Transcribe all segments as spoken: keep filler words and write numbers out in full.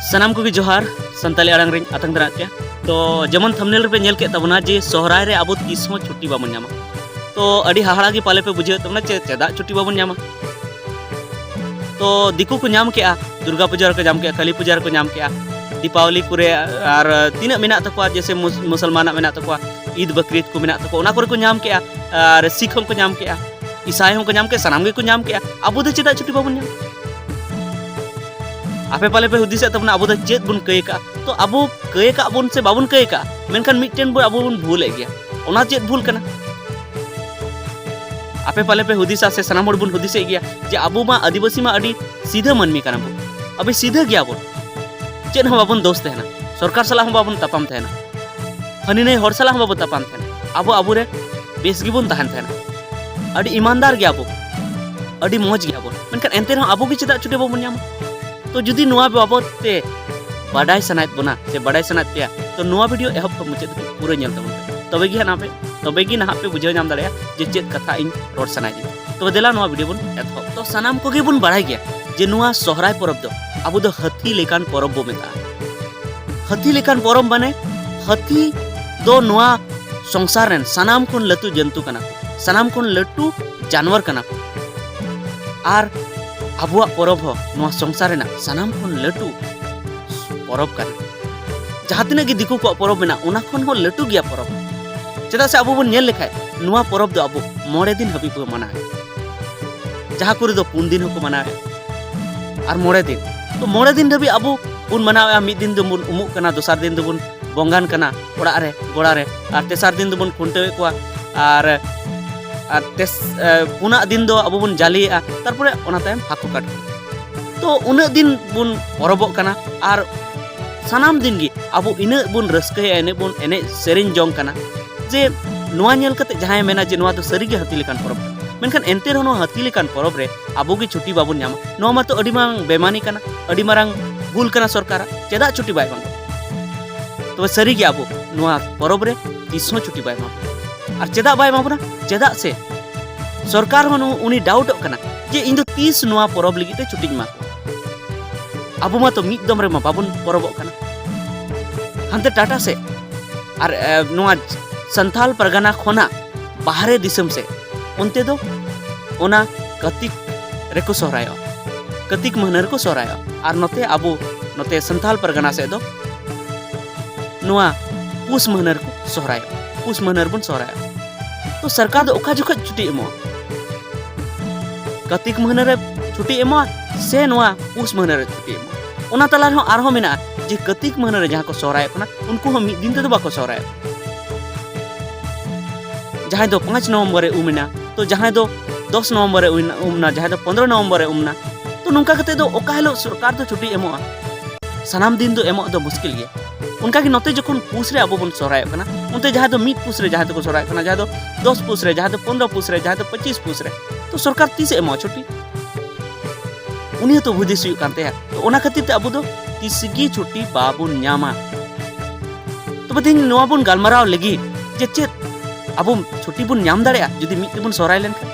ᱥᱟᱱᱟᱢ ᱠᱚᱜᱮ ᱡᱚᱦᱟᱨ, ᱥᱟᱱᱛᱟᱲᱤ ᱟᱲᱟᱝ ᱨᱤᱧ ᱟᱛᱟᱝ ᱫᱟᱨᱟᱢ ᱠᱮᱫᱼᱟ᱾ ᱛᱚ ᱡᱮᱢᱚᱱ ᱛᱷᱟᱢᱵᱱᱮᱞ ᱨᱮᱯᱮ ᱧᱮᱞ ᱠᱮᱫ ᱛᱟᱵᱚᱱᱟ ᱡᱮ ᱥᱚᱦᱨᱟᱭ ᱨᱮ ᱟᱵᱚ ᱛᱤᱥ ᱦᱚᱸ ᱪᱷᱩᱴᱤ ᱵᱟᱵᱚᱱ ᱧᱟᱢᱟ᱾ ᱛᱚ ᱟᱹᱰᱤ ᱦᱟᱦᱟᱲᱟ ᱜᱮ ᱯᱟᱞᱮ ᱯᱮ ᱵᱩᱡᱷᱟᱹᱣᱮᱫ ᱛᱟᱵᱚᱱᱟ ᱪᱮ ᱪᱮᱫᱟᱜ ᱪᱷᱩᱴᱤ ᱵᱟᱵᱚᱱ ᱧᱟᱢᱟ᱾ ᱛᱚ ᱫᱤᱠᱩ ᱠᱚ ᱧᱟᱢ ᱠᱮᱜᱼᱟ, ᱫᱩᱨᱜᱟ ᱯᱩᱡᱟ ᱨᱮᱠᱚ ᱧᱟᱢ ᱠᱮᱜᱼᱟ, ᱠᱟᱹᱞᱤ ᱯᱩᱡᱟ ᱨᱮᱠᱚ ᱧᱟᱢ ᱠᱮᱜᱼᱟ, ᱫᱤᱯᱟᱵᱚᱞᱤ ᱠᱚᱨᱮ, ᱟᱨ ᱛᱤᱱᱟᱹᱜ ᱢᱮᱱᱟᱜ ᱛᱟᱠᱚᱣᱟ, ᱡᱮᱭᱥᱮ ᱢᱩᱥ-, ᱢᱩᱥᱚᱞᱢᱟᱱᱟᱜ ᱢᱮᱱᱟᱜ ᱛᱟᱠᱚᱣᱟ, ᱤᱫ ᱵᱟᱠᱨᱤᱫ ᱠᱚ ᱢᱮᱱᱟᱜ ᱛᱟᱠᱚᱣᱟ, ᱚᱱᱟ ᱠᱚᱨᱮ ᱠᱚ ᱧᱟᱢ ᱠᱮᱜᱼᱟ, ᱟᱨ ᱥᱤᱠᱷ ᱦᱚᱸᱠᱚ ᱧᱟᱢ ᱠᱮᱜᱼᱟ, ᱤᱥᱟᱭ ᱦᱚᱸᱠᱚ ᱧᱟᱢ ᱠᱮᱜᱼᱟ, ᱥᱟᱱᱟᱢ ᱜᱮᱠᱚ ᱧᱟᱢ ᱠᱮᱜᱼᱟ᱾ ᱟᱵᱚ ᱫᱚ ᱪᱮᱫᱟᱜ ᱪᱷᱩᱴᱤ ᱵᱟᱵᱚᱱ ᱧᱟᱢ? ᱟᱯᱮ ᱯᱟᱞᱮ ᱯᱮ ᱦᱩᱫᱤᱥᱮᱫ ᱛᱟᱵᱚᱱᱟ ᱟᱵᱚ ᱫᱚ ᱪᱮᱫ ᱵᱚᱱ ᱠᱟᱹᱭ ᱠᱟᱜᱼᱟ᱾ ᱛᱚ ᱟᱵᱚ ᱠᱟᱹᱭ ᱠᱟᱜ ᱵᱚᱱ ᱥᱮ ᱵᱟᱵᱚᱱ ᱠᱟᱹᱭ ᱠᱟᱜᱼᱟ, ᱢᱮᱱᱠᱷᱟᱱ ᱢᱤᱫᱴᱮᱱ ᱵᱚ-, ᱟᱵᱚ ᱵᱚᱱ ᱵᱷᱩᱞᱮᱫ ᱜᱮᱭᱟ᱾ ᱚᱱᱟ ᱪᱮᱫ ᱵᱷᱩᱞ ᱠᱟᱱᱟ? ᱟᱯᱮ ᱯᱟᱞᱮ ᱯᱮ ᱦᱩᱫᱤᱥᱟ ᱥᱮ ᱥᱟᱱᱟᱢ ᱦᱚᱲ ᱵᱚᱱ ᱦᱩᱫᱤᱥᱮᱫ ᱜᱮᱭᱟ ᱡᱮ ᱟᱵᱚ ᱢᱟ ᱟᱹᱫᱤᱵᱟᱹᱥᱤ ᱢᱟ ᱟᱹᱰᱤ ᱥᱤᱫᱷᱟᱹ ᱢᱟᱹᱱᱢᱤ ᱠᱟᱱᱟ ᱵᱚᱱ, ᱟᱵᱚ ᱥᱤᱫᱷᱟᱹ ᱜᱮᱭᱟ ᱵᱚᱱ, ᱪᱮᱫ ᱦᱚᱸ ᱵᱟᱵᱚᱱ ᱫᱳᱥ ᱛᱟᱦᱮᱱᱟ, ᱥᱚᱨᱠᱟᱨ ᱥᱟᱞᱟᱜ ᱦᱚᱸ ᱵᱟᱵᱚᱱ ᱛᱟᱯᱟᱢ ᱛᱟᱦᱮᱱᱟ, ᱦᱟᱹᱱᱤ ᱱᱟᱹᱭ ᱦᱚᱲ ᱥᱟᱞᱟᱜ ᱦᱚᱸ ᱵᱟᱵᱚᱱ ᱛᱟᱯᱟᱢ ᱛᱟᱦᱮᱱᱟ, ᱟᱵᱚ ᱟᱵᱚᱨᱮ ᱵᱮᱥ ᱜᱮᱵᱚᱱ ᱛᱟᱦᱮᱱ ᱛᱟᱦᱮᱱᱟ, ᱟᱹᱰᱤ ᱤᱢᱟᱱᱫᱟᱨ ᱜᱮᱭᱟ ᱵᱚ, ᱟᱹᱰᱤ ᱢᱚᱡᱽ ᱜᱮᱭᱟ ᱵᱚᱱ, ᱢᱮᱱᱠᱷᱟᱱ ᱮᱱᱛᱮ ᱨᱮᱦᱚᱸ ᱟᱵᱚ ᱜᱮ ᱪᱮᱫᱟᱜ ᱪᱷᱩᱴᱤ ᱵᱟᱵᱚᱱ ᱧᱟᱢᱟ? ᱛᱚ ᱡᱩᱫᱤ ᱱᱚᱣᱟ ᱵᱟᱵᱚᱛ ᱛᱮ ᱵᱟᱰᱟᱭ ᱥᱟᱱᱟᱭᱮᱫ ᱵᱚᱱᱟ ᱥᱮ ᱵᱟᱰᱟᱭ ᱥᱟᱱᱟᱭᱮᱫ ᱯᱮᱭᱟ, ᱛᱚ ᱱᱚᱣᱟ ᱵᱷᱤᱰᱤᱭᱳ ᱮᱦᱚᱵ ᱠᱷᱚᱱ ᱢᱩᱪᱟᱹᱫ ᱫᱷᱟᱹᱵᱤᱡ ᱯᱩᱨᱟᱹ ᱧᱮᱞ ᱛᱟᱵᱚᱱ ᱯᱮ, ᱛᱚᱵᱮ ᱜᱮ ᱦᱟᱸᱜ ᱯᱮ, ᱛᱚᱵᱮ ᱜᱮ ᱱᱟᱦᱟᱜ ᱯᱮ ᱵᱩᱡᱷᱟᱹᱣ ᱧᱟᱢ ᱫᱟᱲᱮᱭᱟᱜᱼᱟ ᱡᱮ ᱪᱮᱫ ᱠᱟᱛᱷᱟ ᱤᱧ ᱨᱚᱲ ᱥᱟᱱᱟᱭᱮᱫᱤᱧ᱾ ᱛᱚᱵᱮ ᱫᱮᱞᱟ ᱱᱚᱣᱟ ᱵᱷᱤᱰᱤᱭᱳ ᱵᱚᱱ ᱮᱛᱚᱦᱚᱵ᱾ ᱛᱚ ᱥᱟᱱᱟᱢ ᱠᱚᱜᱮ ᱵᱚᱱ ᱵᱟᱲᱟᱭ ᱜᱮᱭᱟ ᱡᱮ ᱱᱚᱣᱟ ᱥᱚᱦᱨᱟᱭ ᱯᱚᱨᱚᱵᱽ ᱫᱚ ᱟᱵᱚ ᱫᱚ ᱦᱟᱹᱛᱤ ᱞᱮᱠᱟᱱ ᱯᱚᱨᱚᱵᱽ ᱵᱚ ᱢᱮᱛᱟᱜᱼᱟ᱾ ᱦᱟᱹᱛᱤ ᱞᱮᱠᱟᱱ ᱯᱚᱨᱚᱵᱽ ᱢᱟᱱᱮ ᱦᱟᱹᱛᱤ ᱫᱚ ᱱᱚᱣᱟ ᱥᱚᱝᱥᱟᱨ ᱨᱮᱱ ᱥᱟᱱᱟᱢ ᱠᱷᱚᱱ ᱞᱟᱹᱴᱩ ᱡᱚᱱᱛᱩ ᱠᱟᱱᱟ ᱠᱚ, ᱥᱟᱱᱟᱢ ᱠᱷᱚᱱ ᱞᱟᱹᱴᱩ ᱡᱟᱱᱣᱟᱨ ᱠᱟᱱᱟ ᱠᱚ᱾ ᱟᱨ ᱟᱵᱚᱣᱟᱜ ᱯᱚᱨᱚᱵᱽ ᱦᱚᱸ ᱱᱚᱣᱟ ᱥᱚᱝᱥᱟᱨ ᱨᱮᱱᱟᱜ ᱥᱟᱱᱟᱢ ᱠᱷᱚᱱ ᱞᱟᱹᱴᱩ ᱯᱚᱨᱚᱵᱽ ᱠᱟᱱᱟ᱾ ᱡᱟᱦᱟᱸ ᱛᱤᱱᱟᱹᱜ ᱜᱮ ᱫᱤᱠᱩ ᱠᱚᱣᱟᱜ ᱯᱚᱨᱚᱵᱽ ᱢᱮᱱᱟᱜᱼᱟ, ᱚᱱᱟ ᱠᱷᱚᱱ ᱦᱚᱸ ᱞᱟᱹᱴᱩ ᱜᱮᱭᱟ ᱯᱚᱨᱚᱵᱽ᱾ ᱪᱮᱫᱟᱜ ᱥᱮ ᱟᱵᱚ ᱵᱚᱱ ᱧᱮᱞ ᱞᱮᱠᱷᱟᱡ ᱱᱚᱣᱟ ᱯᱚᱨᱚᱵᱽ ᱫᱚ ᱟᱵᱚ ᱢᱚᱬᱮ ᱫᱤᱱ ᱦᱟᱹᱵᱤᱡ ᱵᱚᱱ ᱢᱟᱱᱟᱣᱟ᱾ ᱡᱟᱦᱟᱸ ᱠᱚᱨᱮ ᱫᱚ ᱯᱩᱱ ᱫᱤᱱ ᱦᱚᱸᱠᱚ ᱢᱟᱱᱟᱣᱮᱫᱼᱟ ᱟᱨ ᱢᱚᱬᱮ ᱫᱤᱱ᱾ ᱛᱚ ᱢᱚᱬᱮ ᱫᱤᱱ ᱫᱷᱟᱹᱵᱤᱡ ᱟᱵᱚ ᱵᱚᱱ ᱢᱟᱱᱟᱣᱮᱫᱼᱟ᱾ ᱢᱤᱫ ᱫᱤᱱ ᱫᱚᱵᱚᱱ ᱩᱢᱩᱜ ᱠᱟᱱᱟ, ᱫᱚᱥᱟᱨ ᱫᱤᱱ ᱫᱚᱵᱚᱱ ᱵᱚᱸᱜᱟᱱ ᱠᱟᱱᱟ ᱚᱲᱟᱜ ᱨᱮ, ᱜᱚᱲᱟ ᱨᱮ, ᱟᱨ ᱛᱮᱥᱟᱨ ᱫᱤᱱ ᱫᱚᱵᱚᱱ ᱠᱷᱩᱱᱴᱟᱹᱣᱮᱫ ᱠᱚᱣᱟ, ᱟᱨ, ᱟᱨ ᱛᱮᱥ-, ᱮ, ᱯᱩᱱᱟᱜ ᱫᱤᱱ ᱫᱚ ᱟᱵᱚ ᱵᱚᱱ ᱡᱟᱞᱮᱭᱮᱫᱼᱟ, ᱛᱟᱨᱯᱚᱨᱮ ᱚᱱᱟ ᱛᱟᱭᱚᱢ ᱦᱟᱹᱠᱩ ᱠᱟᱴᱠᱚᱢ᱾ ᱛᱚ ᱩᱱᱟᱹᱜ ᱫᱤᱱ ᱵᱚᱱ ᱯᱚᱨᱚᱵᱚᱜ ᱠᱟᱱᱟ, ᱟᱨ ᱥᱟᱱᱟᱢ ᱫᱤᱱ ᱜᱮ ᱟᱵᱚ ᱤᱱᱟᱹᱜ ᱵᱚᱱ ᱨᱟᱹᱥᱠᱟᱹᱭᱟ, ᱤᱱᱟᱹᱜ ᱵᱚᱱ ᱮᱱᱮᱡ ᱥᱮᱨᱮᱧ ᱡᱚᱝ ᱠᱟᱱᱟ ᱡᱮ ᱱᱚᱣᱟ ᱧᱮᱞ ᱠᱟᱛᱮ ᱡᱟᱦᱟᱸᱭ ᱢᱮᱱᱟ ᱡᱮ ᱱᱚᱣᱟ ᱫᱚ ᱥᱟᱹᱨᱤᱜᱮ ᱦᱟᱹᱛᱤ ᱞᱮᱠᱟᱱ ᱯᱚᱨᱚᱵᱽ ᱠᱟᱱᱟ, ᱢᱮᱱᱠᱷᱟᱱ ᱮᱱᱛᱮ ᱨᱮᱦᱚᱸ ᱱᱚᱣᱟ ᱦᱟᱹᱛᱤ ᱞᱮᱠᱟᱱ ᱯᱚᱨᱚᱵᱽ ᱨᱮ ᱟᱵᱚ ᱜᱮ ᱪᱷᱩᱴᱤ ᱵᱟᱵᱚᱱ ᱧᱟᱢᱟ, ᱱᱚᱣᱟ ᱢᱟᱛᱚ ᱟᱹᱰᱤ ᱢᱟᱨᱟᱝ ᱵᱮᱢᱟᱱᱤ ᱠᱟᱱᱟ, ᱟᱹᱰᱤ ᱢᱟᱨᱟᱝ ᱵᱷᱩᱞ ᱠᱟᱱᱟ ᱥᱚᱨᱠᱟᱨᱟᱜ᱾ ᱪᱮᱫᱟᱜ ᱪᱷᱩᱴᱤ ᱵᱟᱭ ᱮᱢᱟ ᱵᱚᱱᱟ? ᱛᱚᱵᱮ ᱥᱟᱹᱨᱤᱜᱮ ᱟᱵᱚ ᱱᱚᱣᱟ ᱯᱚᱨᱚᱵᱽ ᱨᱮ ᱛᱤᱥ ᱦᱚᱸ ᱪᱷᱩᱴᱤ ᱵᱟᱭ ᱮᱢᱟ ᱵᱚᱱᱟ᱾ ᱟᱨ ᱪᱮᱫᱟᱜ ᱵᱟᱭ ᱮᱢᱟ ᱵᱚᱱᱟ? ᱪᱮᱫᱟᱜ ᱥᱮ ᱥᱚᱨᱠᱟᱨ ᱦᱚᱸ ᱱᱩ-, ᱩᱱᱤ ᱰᱟᱣᱩᱴᱚᱜ ᱠᱟᱱᱟ ᱡᱮ ᱤᱧ ᱫᱚ ᱛᱤᱥ ᱱᱚᱣᱟ ᱯᱚᱨᱚᱵᱽ ᱞᱟᱹᱜᱤᱫ ᱛᱮ ᱪᱷᱩᱴᱤᱧ ᱮᱢᱟ ᱠᱚᱣᱟ᱾ ᱟᱵᱚ ᱢᱟᱛᱚ ᱢᱤᱫ ᱫᱚᱢ ᱨᱮᱢᱟ ᱵᱟᱵᱚᱱ ᱯᱚᱨᱚᱵᱚᱜ ᱠᱟᱱᱟ᱾ ᱦᱟᱱᱛᱮ ᱴᱟᱴᱟ ᱥᱮᱫ ᱟᱨ ᱮ, ᱱᱚᱣᱟ ᱥᱟᱱᱛᱟᱞ ᱯᱟᱨᱜᱟᱱᱟ ᱠᱷᱚᱱᱟᱜ ᱵᱟᱦᱨᱮ ᱫᱤᱥᱚᱢ ᱥᱮᱫ, ᱚᱱᱛᱮ ᱫᱚ ᱚᱱᱟ ᱠᱟᱹᱛᱤᱠ ᱨᱮᱠᱚ ᱥᱚᱦᱨᱟᱭᱚᱜᱼᱟ, ᱠᱟᱹᱛᱤᱠ ᱢᱟᱹᱦᱱᱟᱹ ᱨᱮᱠᱚ ᱥᱚᱦᱨᱟᱭᱚᱜᱼᱟ᱾ ᱟᱨ ᱱᱚᱛᱮ ᱟᱵᱚ ᱱᱚᱛᱮ ᱥᱟᱱᱛᱟᱞ ᱯᱟᱨᱜᱟᱱᱟ ᱥᱮᱫ ᱫᱚ ᱱᱚᱣᱟ ᱯᱩᱥ ᱢᱟᱹᱦᱱᱟᱹ ᱨᱮᱠᱚ ᱥᱚᱦᱨᱟᱭᱚᱜᱼᱟ, ᱯᱩᱥ ᱢᱟᱹᱦᱱᱟᱹ ᱨᱮᱵᱚᱱ ᱥᱚᱦᱨᱟᱭᱚᱜᱼᱟ᱾ ᱛᱚ ᱥᱚᱨᱠᱟᱨ ᱫᱚ ᱚᱠᱟ ᱡᱚᱠᱷᱚᱱ ᱪᱷᱩᱴᱤ ᱮᱢᱚᱜᱼᱟ? ᱠᱟᱹᱛᱤᱠ ᱢᱟᱹᱦᱱᱟᱹ ᱨᱮ ᱪᱷᱩᱴᱤ ᱮᱢᱚᱜᱼᱟ ᱥᱮ ᱱᱚᱣᱟ ᱯᱩᱥ ᱢᱟᱹᱦᱱᱟᱹ ᱨᱮ ᱪᱷᱩᱴᱤ ᱮᱢᱚᱜᱼᱟ? ᱚᱱᱟ ᱛᱟᱞᱟ ᱨᱮᱦᱚᱸ ᱟᱨᱦᱚᱸ ᱢᱮᱱᱟᱜᱼᱟ ᱡᱮ ᱠᱟᱹᱛᱤᱠ ᱢᱟᱹᱦᱱᱟᱹ ᱨᱮ ᱡᱟᱦᱟᱸ ᱠᱚ ᱥᱚᱦᱨᱟᱭᱚᱜ ᱠᱟᱱᱟ, ᱩᱱᱠᱩ ᱦᱚᱸ ᱢᱤᱫ ᱫᱤᱱ ᱛᱮᱫᱚ ᱵᱟᱠᱚ ᱥᱚᱦᱨᱟᱭᱚᱜ ᱠᱟᱱᱟ᱾ ᱡᱟᱦᱟᱸᱭ ᱫᱚ ᱯᱟᱸᱪ ᱱᱚᱵᱷᱮᱢᱵᱚᱨ ᱨᱮ ᱩᱢ ᱮᱱᱟ, ᱛᱚ ᱡᱟᱦᱟᱸᱭ ᱫᱚ ᱫᱚᱥ ᱱᱚᱵᱷᱮᱢᱵᱚᱨ ᱨᱮ ᱩᱢ ᱮᱱᱟ, ᱡᱟᱦᱟᱸᱭ ᱫᱚ ᱯᱚᱱᱫᱽᱨᱚ ᱱᱚᱵᱷᱮᱢᱵᱚᱨ ᱨᱮ ᱩᱢ ᱮᱱᱟ, ᱛᱚ ᱱᱚᱝᱠᱟ ᱠᱟᱛᱮ ᱫᱚ ᱚᱠᱟ ᱦᱤᱞᱳᱜ ᱥᱚᱨᱠᱟᱨ ᱫᱚ ᱪᱷᱩᱴᱤ ᱮᱢᱚᱜᱼᱟ? ᱥᱟᱱᱟᱢ ᱫᱤᱱ ᱫᱚ ᱮᱢᱚᱜ ᱫᱚ ᱢᱩᱥᱠᱤᱞ ᱜᱮᱭᱟ᱾ ᱚᱱᱠᱟᱜᱮ ᱱᱚᱛᱮ ᱡᱚᱠᱷᱚᱱ ᱯᱩᱥ ᱨᱮ ᱟᱵᱚ ᱵᱚᱱ ᱥᱚᱦᱨᱟᱭᱚᱜ ᱠᱟᱱᱟ, ᱚᱱᱛᱮ ᱡᱟᱦᱟᱸᱭ ᱫᱚ ᱢᱤᱫ ᱯᱩᱥ ᱨᱮ ᱡᱟᱦᱟᱸᱭ ᱫᱚᱠᱚ ᱥᱚᱦᱨᱟᱭᱚᱜ ᱠᱟᱱᱟ, ᱡᱟᱦᱟᱸᱭ ᱫᱚ ᱫᱚᱥ ᱯᱩᱥ ᱨᱮ, ᱡᱟᱦᱟᱸᱭ ᱫᱚ ᱯᱚᱱᱫᱽᱨᱚ ᱯᱩᱥ ᱨᱮ, ᱡᱟᱦᱟᱸᱭ ᱫᱚ ᱯᱚᱸᱪᱤᱥ ᱯᱩᱥ ᱨᱮ, ᱛᱚ ᱥᱚᱨᱠᱟᱨ ᱛᱤᱥᱮ ᱮᱢᱚᱜᱼᱟ ᱪᱷᱩᱴᱤ? ᱩᱱᱤ ᱦᱚᱸᱛᱚ ᱦᱩᱫᱤᱥ ᱦᱩᱭᱩᱜ ᱠᱟᱱ ᱛᱟᱭᱟ᱾ ᱛᱚ ᱚᱱᱟ ᱠᱷᱟᱹᱛᱤᱨ ᱛᱮ ᱟᱵᱚ ᱫᱚ ᱛᱤᱥ ᱜᱮ ᱪᱷᱩᱴᱤ ᱵᱟᱵᱚᱱ ᱧᱟᱢᱟ᱾ ᱛᱚᱵᱮ ᱛᱮᱦᱮᱧ ᱱᱚᱣᱟ ᱵᱚᱱ ᱜᱟᱞᱢᱟᱨᱟᱣ ᱞᱟᱹᱜᱤᱫ ᱡᱮ ᱪᱮᱫ ᱟᱵᱚ ᱪᱷᱩᱴᱤ ᱵᱚᱱ ᱧᱟᱢ ᱫᱟᱲᱮᱭᱟᱜᱼᱟ ᱡᱩᱫᱤ ᱢᱤᱫ ᱛᱮᱵᱚᱱ ᱥᱚᱦᱨᱟᱭ ᱞᱮᱱᱠᱷᱟᱱ?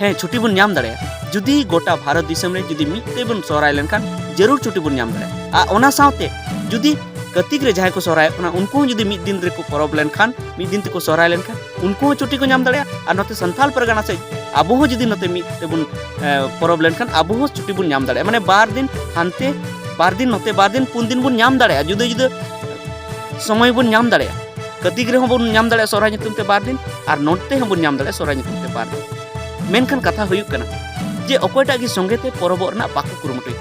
ᱦᱮᱸ, ᱪᱷᱩᱴᱤ ᱵᱚᱱ ᱧᱟᱢ ᱫᱟᱲᱮᱭᱟᱜᱼᱟ᱾ ᱡᱩᱫᱤ ᱜᱚᱴᱟ ᱵᱷᱟᱨᱚᱛ ᱫᱤᱥᱚᱢ ᱨᱮ ᱡᱩᱫᱤ ᱢᱤᱫ ᱛᱮᱵᱚᱱ ᱥᱚᱦᱨᱟᱭ ᱞᱮᱱᱠᱷᱟᱱ ᱡᱟᱹᱨᱩᱲ ᱪᱷᱩᱴᱤ ᱵᱚᱱ ᱧᱟᱢ ᱫᱟᱲᱮᱭᱟᱜᱼᱟ᱾ ᱟᱨ ᱚᱱᱟ ᱥᱟᱶᱛᱮ ᱡᱩᱫᱤ ᱠᱟᱹᱛᱤᱠ ᱨᱮ ᱡᱟᱦᱟᱸᱭ ᱠᱚ ᱥᱚᱦᱨᱟᱭᱚᱜ ᱠᱟᱱᱟ, ᱩᱱᱠᱩ ᱦᱚᱸ ᱡᱩᱫᱤ ᱢᱤᱫ ᱫᱤᱱ ᱨᱮᱠᱚ ᱯᱚᱨᱚᱵᱽ ᱞᱮᱱᱠᱷᱟᱱ, ᱢᱤᱫ ᱫᱤᱱ ᱛᱮᱠᱚ ᱥᱚᱦᱨᱟᱭ ᱞᱮᱱᱠᱷᱟᱱ, ᱩᱱᱠᱩ ᱦᱚᱸ ᱪᱷᱩᱴᱤ ᱠᱚ ᱧᱟᱢ ᱫᱟᱲᱮᱭᱟᱜᱼᱟ᱾ ᱟᱨ ᱱᱚᱛᱮ ᱥᱟᱱᱛᱟᱞ ᱯᱟᱨᱜᱟᱱᱟ ᱥᱮᱫ ᱟᱵᱚ ᱦᱚᱸ ᱡᱩᱫᱤ ᱱᱚᱛᱮ ᱢᱤᱫ ᱛᱮᱵᱚᱱ, ᱮ, ᱯᱚᱨᱚᱵᱽ ᱞᱮᱱᱠᱷᱟᱱ, ᱟᱵᱚ ᱦᱚᱸ ᱪᱷᱩᱴᱤ ᱵᱚᱱ ᱧᱟᱢ ᱫᱟᱲᱮᱭᱟᱜᱼᱟ᱾ ᱢᱟᱱᱮ ᱵᱟᱨ ᱫᱤᱱ ᱦᱟᱱᱛᱮ, ᱵᱟᱨ ᱫᱤᱱ ᱱᱚᱛᱮ, ᱵᱟᱨ ᱫᱤᱱ, ᱯᱩᱱ ᱫᱤᱱ ᱵᱚᱱ ᱧᱟᱢ ᱫᱟᱲᱮᱭᱟᱜᱼᱟ, ᱡᱩᱫᱟᱹ ᱡᱩᱫᱟᱹ ᱥᱚᱢᱚᱭ ᱵᱚᱱ ᱧᱟᱢ ᱫᱟᱲᱮᱭᱟᱜᱼᱟ᱾ ᱠᱟᱹᱛᱤᱠ ᱨᱮᱦᱚᱸ ᱵᱚᱱ ᱧᱟᱢ ᱫᱟᱲᱮᱭᱟᱜᱼᱟ ᱥᱚᱦᱨᱟᱭ ᱧᱩᱛᱩᱢ ᱛᱮ ᱵᱟᱨ ᱫᱤᱱ, ᱟᱨ ᱱᱚᱛᱮ ᱦᱚᱸ ᱵᱚᱱ ᱧᱟᱢ ᱫᱟᱲᱮᱭᱟᱜᱼᱟ ᱥᱚᱦᱨᱟᱭ ᱧᱩᱛᱩᱢ ᱛᱮ ᱵᱟᱨ ᱫᱤᱱ᱾ ᱢᱮᱱᱠᱷᱟᱱ ᱠᱟᱛᱷᱟ ᱦᱩᱭᱩᱜ ᱠᱟᱱᱟ ᱡᱮ ᱚᱠᱚᱭᱴᱟᱜ ᱜᱮ ᱥᱚᱸᱜᱮ ᱛᱮ ᱯᱚᱨᱚᱵᱚᱜ ᱨᱮᱱᱟᱜ ᱵᱟᱠᱚ ᱠᱩᱨᱩᱢᱩᱴᱩᱭᱟ,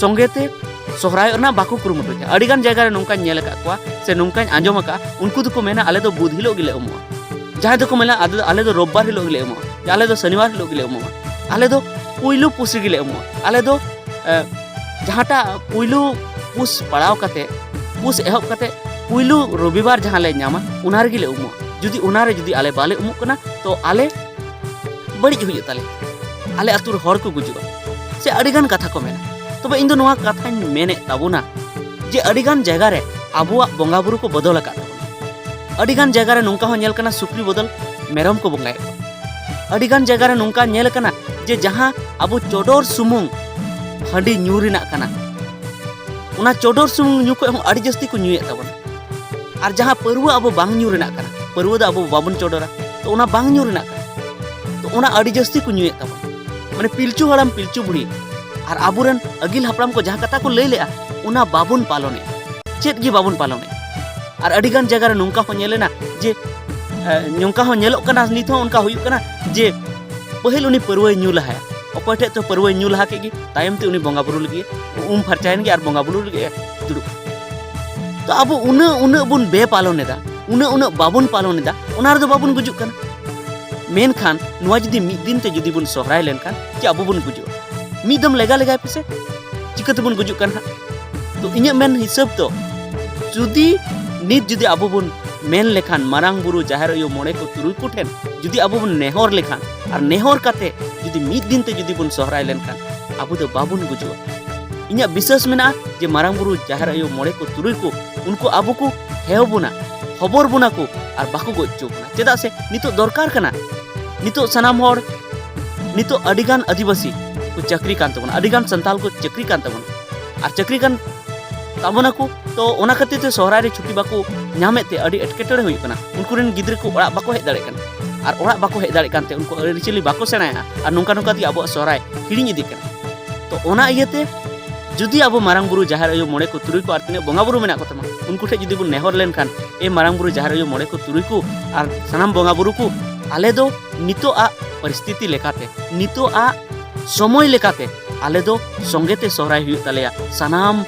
ᱥᱚᱸᱜᱮ ᱛᱮ ᱥᱚᱦᱨᱟᱭᱚᱜ ᱨᱮᱱᱟᱜ ᱵᱟᱠᱚ ᱠᱩᱨᱩᱢᱩᱴᱩᱭᱟ᱾ ᱟᱹᱰᱤᱜᱟᱱ ᱡᱟᱭᱜᱟ ᱨᱮ ᱱᱚᱝᱠᱟᱧ ᱧᱮᱞ ᱟᱠᱟᱫ ᱠᱚᱣᱟ ᱥᱮ ᱱᱚᱝᱠᱟᱧ ᱟᱸᱡᱚᱢ ᱟᱠᱟᱫᱼᱟ, ᱩᱱᱠᱩ ᱫᱚᱠᱚ ᱢᱮᱱᱟ, "ᱟᱞᱮ ᱫᱚ ᱵᱩᱫᱷ ᱦᱤᱞᱳᱜ ᱜᱮᱞᱮ ᱩᱢᱩᱜᱼᱟ", ᱡᱟᱦᱟᱸᱭ ᱫᱚᱠᱚ ᱢᱮᱱᱟ, "ᱟᱞᱮ ᱫᱚ, ᱟᱞᱮ ᱫᱚ ᱨᱳᱵᱵᱟᱨ ᱦᱤᱞᱳᱜ ᱜᱮᱞᱮ ᱩᱢᱩᱜᱼᱟ", ᱟᱞᱮ ᱫᱚ ᱥᱚᱱᱤᱵᱟᱨ ᱦᱤᱞᱳᱜ ᱜᱮᱞᱮ ᱩᱢᱩᱜᱼᱟ, ᱟᱞᱮ ᱫᱚ ᱯᱩᱭᱞᱩ ᱯᱩᱥ ᱨᱮᱜᱮᱞᱮ ᱩᱢᱩᱜᱼᱟ, ᱟᱞᱮ ᱫᱚ, ᱮ, ᱡᱟᱦᱟᱸᱴᱟᱜ ᱯᱩᱭᱞᱩ ᱯᱩᱥ ᱯᱟᱲᱟᱣ ᱠᱟᱛᱮ, ᱯᱩᱥ ᱮᱦᱚᱵ ᱠᱟᱛᱮ ᱯᱩᱭᱞᱩ ᱨᱚᱵᱤᱵᱟᱨ ᱡᱟᱦᱟᱸ ᱞᱮ ᱧᱟᱢᱟ, ᱚᱱᱟ ᱨᱮᱜᱮᱞᱮ ᱩᱢᱩᱜᱼᱟ᱾ ᱡᱩᱫᱤ ᱚᱱᱟᱨᱮ ᱡᱩᱫᱤ ᱟᱞᱮ ᱵᱟᱞᱮ ᱩᱢᱩᱜ ᱠᱟᱱᱟ, ᱛᱚ ᱟᱞᱮ ᱵᱟᱹᱲᱤᱡ ᱦᱩᱭᱩᱜ ᱛᱟᱞᱮᱭᱟ, ᱟᱞᱮ ᱟᱹᱛᱩ ᱨᱮ ᱦᱚᱲ ᱠᱚ ᱜᱩᱡᱩᱜᱼᱟ, ᱥᱮ ᱟᱹᱰᱤᱜᱟᱱ ᱠᱟᱛᱷᱟ ᱠᱚ ᱢᱮᱱᱟ᱾ ᱛᱚᱵᱮ ᱤᱧ ᱫᱚ ᱱᱚᱣᱟ ᱠᱟᱛᱷᱟᱧ ᱢᱮᱱᱮᱫ ᱛᱟᱵᱚᱱᱟ ᱡᱮ ᱟᱹᱰᱤᱜᱟᱱ ᱡᱟᱭᱜᱟ ᱨᱮ ᱟᱵᱚᱣᱟᱜ ᱵᱚᱸᱜᱟ ᱵᱩᱨᱩ ᱠᱚ ᱵᱚᱫᱚᱞ ᱟᱠᱟᱫ ᱛᱟᱵᱚᱱᱟ᱾ ᱟᱹᱰᱤᱜᱟᱱ ᱡᱟᱭᱜᱟ ᱨᱮ ᱱᱚᱝᱠᱟ ᱦᱚᱸ ᱧᱮᱞ ᱠᱟᱱᱟ, ᱥᱩᱠᱨᱤ ᱵᱚᱫᱚᱞ ᱢᱮᱨᱚᱢ ᱠᱚ ᱵᱚᱸᱜᱟᱭᱮᱫ ᱠᱚᱣᱟ᱾ ᱟᱹᱰᱤᱜᱟᱱ ᱡᱟᱭᱜᱟ ᱨᱮ ᱱᱚᱝᱠᱟ ᱧᱮᱞ ᱠᱟᱱᱟ ᱡᱮ ᱡᱟᱦᱟᱸ ᱟᱵᱚ ᱪᱚᱰᱚᱨ ᱥᱩᱢᱩᱝ ᱦᱟᱺᱰᱤ ᱧᱩ ᱨᱮᱱᱟᱜ ᱠᱟᱱᱟ, ᱚᱱᱟ ᱪᱚᱰᱚᱨ ᱥᱩᱢᱩᱝ ᱧᱩ ᱠᱷᱚᱱ ᱦᱚᱸ ᱟᱹᱰᱤ ᱡᱟᱹᱥᱛᱤ ᱠᱚ ᱧᱩᱭᱮᱫ ᱛᱟᱵᱚᱱᱟ᱾ ᱟᱨ ᱡᱟᱦᱟᱸ ᱯᱟᱹᱨᱣᱟᱹ ᱟᱵᱚ ᱵᱟᱝ ᱧᱩ ᱨᱮᱱᱟᱜ ᱠᱟᱱᱟ, ᱯᱟᱹᱨᱣᱟᱹ ᱫᱚ ᱟᱵᱚ ᱵᱟᱵᱚᱱ ᱪᱚᱰᱚᱨᱟ, ᱛᱚ ᱚᱱᱟ ᱵᱟᱝ ᱧᱩ ᱨᱮᱱᱟᱜ ᱠᱟᱱᱟ, ᱛᱚ ᱚᱱᱟ ᱟᱹᱰᱤ ᱡᱟᱹᱥᱛᱤ ᱠᱚ ᱧᱩᱭᱮᱫ ᱛᱟᱵᱚᱱᱟ᱾ ᱢᱟᱱᱮ ᱯᱤᱞᱪᱩ ᱦᱟᱲᱟᱢ ᱯᱤᱞᱪᱩ ᱵᱩᱲᱦᱤ ᱟᱨ ᱟᱵᱚᱨᱮᱱ ᱟᱹᱜᱤᱞ ᱦᱟᱯᱲᱟᱢ ᱠᱚ ᱡᱟᱦᱟᱸ ᱠᱟᱛᱷᱟ ᱠᱚ ᱞᱟᱹᱭ ᱞᱮᱜᱼᱟ, ᱚᱱᱟ ᱵᱟᱵᱚᱱ ᱯᱟᱞᱚᱱᱮᱜᱼᱟ, ᱪᱮᱫ ᱜᱮ ᱵᱟᱵᱚᱱ ᱯᱟᱞᱚᱱᱮᱜᱼᱟ᱾ ᱟᱨ ᱟᱹᱰᱤ ᱜᱟᱱ ᱡᱟᱭᱜᱟ ᱨᱮ ᱱᱚᱝᱠᱟ ᱦᱚᱸ ᱧᱮᱞᱮᱱᱟ ᱡᱮ, ᱮ, ᱱᱚᱝᱠᱟ ᱦᱚᱸ ᱧᱮᱞᱚᱜ ᱠᱟᱱᱟ, ᱱᱤᱛ ᱦᱚᱸ ᱚᱱᱠᱟ ᱦᱩᱭᱩᱜ ᱠᱟᱱᱟ ᱡᱮ ᱯᱟᱹᱦᱤᱞ ᱩᱱᱤ ᱯᱟᱹᱨᱣᱟᱹᱭ ᱧᱩ ᱞᱟᱦᱟᱭᱟ, ᱚᱠᱚᱭ ᱴᱷᱮᱡ ᱪᱚ ᱯᱟᱹᱨᱣᱟᱹᱭ ᱧᱩ ᱞᱟᱦᱟ ᱠᱮᱫ ᱜᱮ, ᱛᱟᱭᱚᱢ ᱛᱮ ᱩᱱᱤ ᱵᱚᱸᱜᱟ ᱵᱩᱨᱩ ᱞᱟᱹᱜᱤᱫ ᱩᱢ ᱯᱷᱟᱨᱪᱟᱭᱮᱱ ᱜᱮ ᱟᱨ ᱵᱚᱸᱜᱟ ᱵᱩᱨᱩ ᱞᱟᱹᱜᱤᱫ ᱮ ᱫᱩᱲᱩᱵ᱾ ᱛᱚ ᱟᱵᱚ ᱩᱱᱟᱹᱜ ᱩᱱᱟᱹᱜ ᱵᱚᱱ ᱵᱮ ᱯᱟᱞᱚᱱ ᱮᱫᱟ, ᱩᱱᱟᱹᱜ ᱩᱱᱟᱹᱜ ᱵᱟᱵᱚᱱ ᱯᱟᱞᱚᱱ ᱮᱫᱟ, ᱚᱱᱟ ᱨᱮᱫᱚ ᱵᱟᱵᱚᱱ ᱜᱩᱡᱩᱜ ᱠᱟᱱᱟ᱾ ᱢᱮᱱᱠᱷᱟᱱ ᱱᱚᱣᱟ ᱡᱩᱫᱤ ᱢᱤᱫ ᱫᱤᱱ ᱛᱮ ᱡᱩᱫᱤ ᱵᱚᱱ ᱥᱚᱦᱨᱟᱭ ᱞᱮᱱᱠᱷᱟᱱ, ᱪᱮᱫ ᱟᱵᱚ ᱵᱚᱱ ᱜᱩᱡᱩᱜᱼᱟ? ᱢᱤᱫ ᱫᱚᱢ ᱞᱮᱜᱟ ᱞᱮᱜᱟᱭ ᱯᱮᱥᱮ, ᱪᱤᱠᱟᱹ ᱛᱮᱵᱚᱱ ᱜᱩᱡᱩᱜ ᱠᱟᱱᱟ ᱦᱟᱸᱜ? ᱛᱚ ᱤᱧᱟᱹᱜ ᱢᱮᱱ ᱦᱤᱥᱟᱹᱵ ᱫᱚ, ᱡᱩᱫᱤ ᱱᱤᱛ ᱡᱩᱫᱤ ᱟᱵᱚ ᱵᱚᱱ ᱢᱮᱱ ᱞᱮᱠᱷᱟᱱ, ᱢᱟᱨᱟᱝ ᱵᱩᱨᱩ, ᱡᱟᱦᱮᱨ ᱟᱭᱳ, ᱢᱚᱬᱮ ᱠᱚ, ᱛᱩᱨᱩᱭ ᱠᱚ ᱴᱷᱮᱱ ᱡᱩᱫᱤ ᱟᱵᱚ ᱵᱚᱱ ᱱᱮᱦᱚᱨ ᱞᱮᱠᱷᱟᱱ, ᱟᱨ ᱱᱮᱦᱚᱨ ᱠᱟᱛᱮ ᱡᱩᱫᱤ ᱢᱤᱫ ᱫᱤᱱ ᱛᱮ ᱡᱩᱫᱤ ᱵᱚᱱ ᱥᱚᱦᱨᱟᱭ ᱞᱮᱱᱠᱷᱟᱱ, ᱟᱵᱚ ᱫᱚ ᱵᱟᱵᱚᱱ ᱜᱩᱡᱩᱜᱼᱟ᱾ ᱤᱧᱟᱹᱜ ᱵᱤᱥᱟᱹᱥ ᱢᱮᱱᱟᱜᱼᱟ ᱡᱮ ᱢᱟᱨᱟᱝ ᱵᱩᱨᱩ, ᱡᱟᱦᱮᱨ ᱟᱭᱳ, ᱢᱚᱬᱮ ᱠᱚ, ᱛᱩᱨᱩᱭ ᱠᱚ, ᱩᱱᱠᱩ ᱟᱵᱚ ᱠᱚ ᱦᱮᱣ ᱵᱚᱱᱟ, ᱦᱚᱵᱚᱨ ᱵᱚᱱᱟ ᱠᱚ, ᱟᱨ ᱵᱟᱠᱚ ᱜᱚᱡ ᱦᱚᱪᱚ ᱵᱚᱱᱟ᱾ ᱪᱮᱫᱟᱜ ᱥᱮ ᱱᱤᱛᱚᱜ ᱫᱚᱨᱠᱟᱨ ᱠᱟᱱᱟ᱾ ᱱᱤᱛᱚᱜ ᱥᱟᱱᱟᱢ ᱦᱚᱲ, ᱱᱤᱛᱚᱜ ᱟᱹᱰᱤᱜᱟᱱ ᱟᱹᱫᱤᱵᱟᱹᱥᱤ ᱠᱚ ᱪᱟᱹᱠᱨᱤ ᱠᱟᱱ ᱛᱟᱵᱚᱱᱟ, ᱟᱹᱰᱤᱜᱟᱱ ᱥᱟᱱᱛᱟᱞ ᱠᱚ ᱪᱟᱹᱠᱨᱤ ᱠᱟᱱ ᱛᱟᱵᱚᱱᱟ, ᱟᱨ ᱪᱟᱹᱠᱨᱤ ᱠᱟᱱ ᱛᱟᱵᱚᱱᱟ ᱠᱚ᱾ ᱛᱚ ᱚᱱᱟ ᱠᱷᱟᱹᱛᱤᱨ ᱛᱮ ᱥᱚᱦᱨᱟᱭ ᱨᱮ ᱪᱷᱩᱴᱤ ᱵᱟᱠᱚ ᱧᱟᱢᱮᱫ ᱛᱮ ᱟᱹᱰᱤ ᱮᱴᱠᱮᱴᱚᱬᱮ ᱦᱩᱭᱩᱜ ᱠᱟᱱᱟ᱾ ᱩᱱᱠᱩ ᱨᱮᱱ ᱜᱤᱫᱽᱨᱟᱹ ᱠᱚ ᱚᱲᱟᱜ ᱵᱟᱠᱚ ᱦᱮᱡ ᱫᱟᱲᱮᱭᱟᱜ ᱠᱟᱱᱟ, ᱟᱨ ᱚᱲᱟᱜ ᱵᱟᱠᱚ ᱦᱮᱡ ᱫᱟᱲᱮᱭᱟᱜ ᱠᱟᱱᱛᱮ ᱩᱱᱠᱩ ᱟᱹᱨᱤᱪᱟᱹᱞᱤ ᱵᱟᱠᱚ ᱥᱮᱬᱟᱭᱮᱫᱼᱟ, ᱟᱨ ᱱᱚᱝᱠᱟ ᱱᱚᱝᱠᱟ ᱛᱮᱜᱮ ᱟᱵᱚᱣᱟᱜ ᱥᱚᱦᱨᱟᱭ ᱦᱤᱲᱤᱧ ᱤᱫᱤᱜ ᱠᱟᱱᱟ᱾ ᱛᱚ ᱚᱱᱟ ᱤᱭᱟᱹᱛᱮ ᱡᱩᱫᱤ ᱟᱵᱚ ᱢᱟᱨᱟᱝ ᱵᱩᱨᱩ, ᱡᱟᱦᱮᱨ ᱟᱭᱳ, ᱢᱚᱬᱮ ᱠᱚ, ᱛᱩᱨᱩᱭ ᱠᱚ, ᱟᱨ ᱛᱤᱱᱟᱹᱜ ᱵᱚᱸᱜᱟ ᱵᱩᱨᱩ ᱢᱮᱱᱟᱜ ᱠᱚᱛᱟᱢᱟ, ᱩᱱᱠᱩ ᱴᱷᱮᱱ ᱡᱩᱫᱤ ᱵᱚᱱ ᱱᱮᱦᱚᱨ ᱞᱮᱱᱠᱷᱟᱱ, "ᱮ ᱢᱟᱨᱟᱝ ᱵᱩᱨᱩ, ᱡᱟᱦᱮᱨ ᱟᱭᱳ, ᱢᱚᱬᱮ ᱠᱚ, ᱛᱩᱨᱩᱭ ᱠᱚ, ᱟᱨ ᱥᱟᱱᱟᱢ ᱵᱚᱸᱜᱟ ᱵᱩᱨᱩ ᱠᱚ, ᱟᱞᱮ ᱫᱚ ᱱᱤᱛᱚᱜ ᱟᱜ ᱯᱚᱨᱤᱥᱛᱷᱤᱛᱤ ᱞᱮᱠᱟᱛᱮ, ᱱᱤᱛᱚᱜ ᱟᱜ ᱥᱚᱢᱚᱭ ᱞᱮᱠᱟᱛᱮ ᱟᱞᱮ ᱫᱚ ᱥᱚᱸᱜᱮ ᱛᱮ ᱥᱚᱦᱨᱟᱭ ᱦᱩᱭᱩᱜ ᱛᱟᱞᱮᱭᱟ ᱥᱟᱱᱟᱢ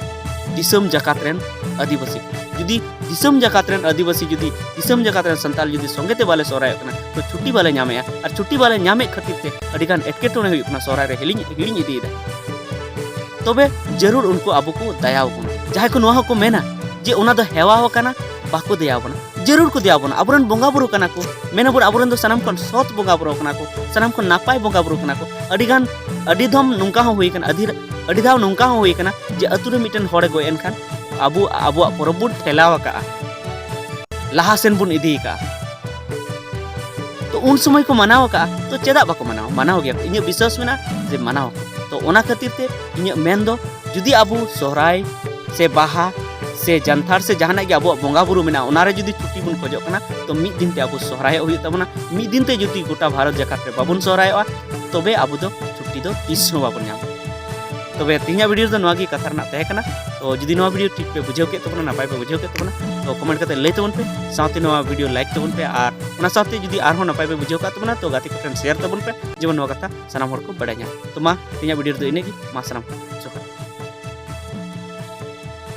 ᱫᱤᱥᱚᱢ ᱡᱟᱠᱟᱛ ᱨᱮᱱ ᱟᱹᱫᱤᱵᱟᱹᱥᱤ ᱠᱚ᱾ ᱡᱩᱫᱤ ᱫᱤᱥᱚᱢ ᱡᱟᱠᱟᱛ ᱨᱮᱱ ᱟᱹᱫᱤᱵᱟᱹᱥᱤ, ᱡᱩᱫᱤ ᱫᱤᱥᱚᱢ ᱡᱟᱠᱟᱛ ᱨᱮᱱ ᱥᱟᱱᱛᱟᱲ ᱡᱩᱫᱤ ᱥᱚᱸᱜᱮ ᱛᱮ ᱵᱟᱞᱮ ᱥᱚᱦᱨᱟᱭᱚᱜ ᱠᱟᱱᱟ, ᱛᱚ ᱪᱷᱩᱴᱤ ᱵᱟᱞᱮ ᱧᱟᱢᱮᱜᱼᱟ, ᱟᱨ ᱪᱷᱩᱴᱤ ᱵᱟᱞᱮ ᱧᱟᱢᱮᱫ ᱠᱷᱟᱹᱛᱤᱨ ᱛᱮ ᱟᱹᱰᱤᱜᱟᱱ ᱮᱴᱠᱮᱴᱚᱬᱮ ᱦᱩᱭᱩᱜ ᱠᱟᱱᱟ, ᱥᱚᱦᱨᱟᱭ ᱨᱮ ᱦᱤᱲᱤᱧ, ᱦᱤᱲᱤᱧ ᱤᱫᱤᱭᱮᱫᱟ᱾ ᱛᱚᱵᱮ ᱡᱟᱹᱨᱩᱲ ᱩᱱᱠᱩ ᱟᱵᱚ ᱠᱚ ᱫᱟᱭᱟ ᱟᱵᱚᱱᱟ᱾ ᱡᱟᱦᱟᱸᱭ ᱠᱚ ᱱᱚᱣᱟ ᱦᱚᱸᱠᱚ ᱢᱮᱱᱟ ᱡᱮ ᱚᱱᱟ ᱫᱚ ᱦᱮᱣᱟ ᱟᱠᱟᱱᱟ, ᱵᱟᱠᱚ ᱫᱟᱭᱟ ᱟᱵᱚᱱᱟ, ᱡᱟᱹᱨᱩᱲ ᱠᱚ ᱫᱟᱭᱟ ᱟᱵᱚᱱᱟ᱾ ᱟᱵᱚᱨᱮᱱ ᱵᱚᱸᱜᱟ ᱵᱩᱨᱩ ᱠᱟᱱᱟ ᱠᱚ, ᱢᱮᱱ ᱟᱵᱚᱱ ᱟᱵᱚᱨᱮᱱ ᱫᱚ ᱥᱟᱱᱟᱢ ᱠᱷᱚᱱ ᱥᱚᱛ ᱵᱚᱸᱜᱟ ᱵᱩᱨᱩ ᱠᱟᱱᱟ ᱠᱚ, ᱥᱟᱱᱟᱢ ᱠᱷᱚᱱ ᱱᱟᱯᱟᱭ ᱵᱚᱸᱜᱟ ᱵᱩᱨᱩ ᱠᱟᱱᱟ ᱠᱚ᱾ ᱟᱹᱰᱤ ᱜᱟᱱ, ᱟᱹᱰᱤ ᱫᱷᱚᱢ ᱱᱚᱝᱠᱟ ᱦᱚᱸ ᱦᱩᱭ ᱟᱠᱟᱱᱟ, ᱟᱹᱰᱤ, ᱟᱹᱰᱤ ᱫᱷᱟᱣ ᱱᱚᱝᱠᱟ ᱦᱚᱸ ᱦᱩᱭ ᱟᱠᱟᱱᱟ ᱡᱮ ᱟᱹᱛᱩ ᱨᱮ ᱢᱤᱫᱴᱮᱱ ᱦᱚᱲᱮ ᱜᱚᱡ ᱮᱱ ᱠᱷᱟᱱ ᱟᱵᱚ ᱟᱵᱚᱣᱟᱜ ᱯᱚᱨᱚᱵᱽ ᱵᱚᱱ ᱴᱷᱮᱞᱟᱣ ᱟᱠᱟᱜᱼᱟ, ᱞᱟᱦᱟ ᱥᱮᱱ ᱵᱚᱱ ᱤᱫᱤ ᱟᱠᱟᱜᱼᱟ᱾ ᱛᱚ ᱩᱱ ᱥᱚᱢᱚᱭ ᱠᱚ ᱢᱟᱱᱟᱣ ᱟᱠᱟᱜᱼᱟ, ᱛᱚ ᱪᱮᱫᱟᱜ ᱵᱟᱠᱚ ᱢᱟᱱᱟᱣᱟ? ᱢᱟᱱᱟᱣ ᱜᱮᱭᱟ ᱠᱚ, ᱤᱧᱟᱹᱜ ᱵᱤᱥᱣᱟᱥ ᱢᱮᱱᱟᱜᱼᱟ ᱡᱮ ᱢᱟᱱᱟᱣ ᱟᱠᱚ᱾ ᱛᱚ ᱚᱱᱟ ᱠᱷᱟᱹᱛᱤᱨ ᱛᱮ ᱤᱧᱟᱹᱜ ᱢᱮᱱ ᱫᱚ, ᱡᱩᱫᱤ ᱟᱵᱚ ᱥᱚᱦᱨᱟᱭ ᱥᱮ ᱵᱟᱦᱟ ᱥᱮ ᱡᱟᱱᱛᱷᱟᱲ ᱥᱮ ᱡᱟᱦᱟᱱᱟᱜ ᱜᱮ ᱟᱵᱚᱣᱟᱜ ᱵᱚᱸᱜᱟ ᱵᱩᱨᱩ ᱢᱮᱱᱟᱜᱼᱟ, ᱚᱱᱟᱨᱮ ᱡᱩᱫᱤ ᱪᱷᱩᱴᱤ ᱵᱚᱱ ᱠᱷᱚᱡᱚᱜ ᱠᱟᱱᱟ, ᱛᱚ ᱢᱤᱫ ᱫᱤᱱ ᱛᱮ ᱟᱵᱚ ᱥᱚᱦᱨᱟᱭᱚᱜ ᱦᱩᱭᱩᱜ ᱛᱟᱵᱚᱱᱟ᱾ ᱢᱤᱫ ᱫᱤᱱ ᱛᱮ ᱡᱩᱫᱤ ᱜᱚᱴᱟ ᱵᱷᱟᱨᱚᱛ ᱡᱟᱠᱟᱛ ᱨᱮ ᱵᱟᱵᱚᱱ ᱥᱚᱦᱨᱟᱭᱚᱜᱼᱟ, ᱛᱚᱵᱮ ᱟᱵᱚ ᱫᱚ ᱪᱷᱩᱴᱤ ᱫᱚ ᱛᱤᱥ ᱦᱚᱸ ᱵᱟᱵᱚᱱ ᱧᱟᱢᱟ᱾ ᱛᱚᱵᱮ ᱛᱮᱦᱮᱧᱟᱜ ᱵᱷᱤᱰᱤᱭᱳ ᱨᱮᱫᱚ ᱱᱚᱣᱟ ᱜᱮ ᱠᱟᱛᱷᱟ ᱨᱮᱱᱟᱜ ᱛᱟᱦᱮᱸ ᱠᱟᱱᱟ᱾ ᱛᱚ ᱡᱩᱫᱤ ᱱᱚᱣᱟ ᱵᱷᱤᱰᱤᱭᱳ ᱴᱷᱤᱠ ᱯᱮ ᱵᱩᱡᱷᱟᱹᱣ ᱠᱮᱫ ᱛᱟᱵᱚᱱᱟ, ᱱᱟᱯᱟᱭ ᱯᱮ ᱵᱩᱡᱷᱟᱹᱣ ᱠᱮᱫ ᱛᱟᱵᱚᱱᱟ, ᱛᱚ ᱠᱚᱢᱮᱱᱴ ᱠᱟᱛᱮ ᱞᱟᱹᱭ ᱛᱟᱵᱚᱱ ᱯᱮ, ᱥᱟᱶᱛᱮ ᱱᱚᱣᱟ ᱵᱷᱤᱰᱤᱭᱳ ᱞᱟᱭᱤᱠ ᱛᱟᱵᱚᱱ ᱯᱮ, ᱟᱨ ᱚᱱᱟ ᱥᱟᱶᱛᱮ ᱡᱩᱫᱤ ᱟᱨᱦᱚᱸ ᱱᱟᱯᱟᱭ ᱯᱮ ᱵᱩᱡᱷᱟᱹᱣ ᱠᱟᱜ ᱛᱟᱵᱚᱱᱟ, ᱛᱚ ᱜᱟᱛᱮ ᱠᱚᱴᱷᱮᱱ ᱥᱮᱭᱟᱨ ᱛᱟᱵᱚᱱ ᱯᱮ, ᱡᱮᱢᱚᱱ ᱱᱚᱣᱟ ᱠᱟᱛᱷᱟ ᱥᱟᱱᱟᱢ ᱦᱚᱲ ᱠᱚ ᱵᱟᱲᱟᱭ ᱧᱟᱢ᱾ ᱛᱚ ᱢᱟ, ᱛᱮᱦᱮᱧᱟᱜ ᱵᱷᱤᱰᱤᱭᱳ ᱨᱮᱫᱚ ᱤᱱᱟᱹᱜ ᱜᱮ᱾ ᱢᱟ ᱥᱟᱱᱟᱢ ᱠᱚ ᱡᱚᱦᱟᱨ᱾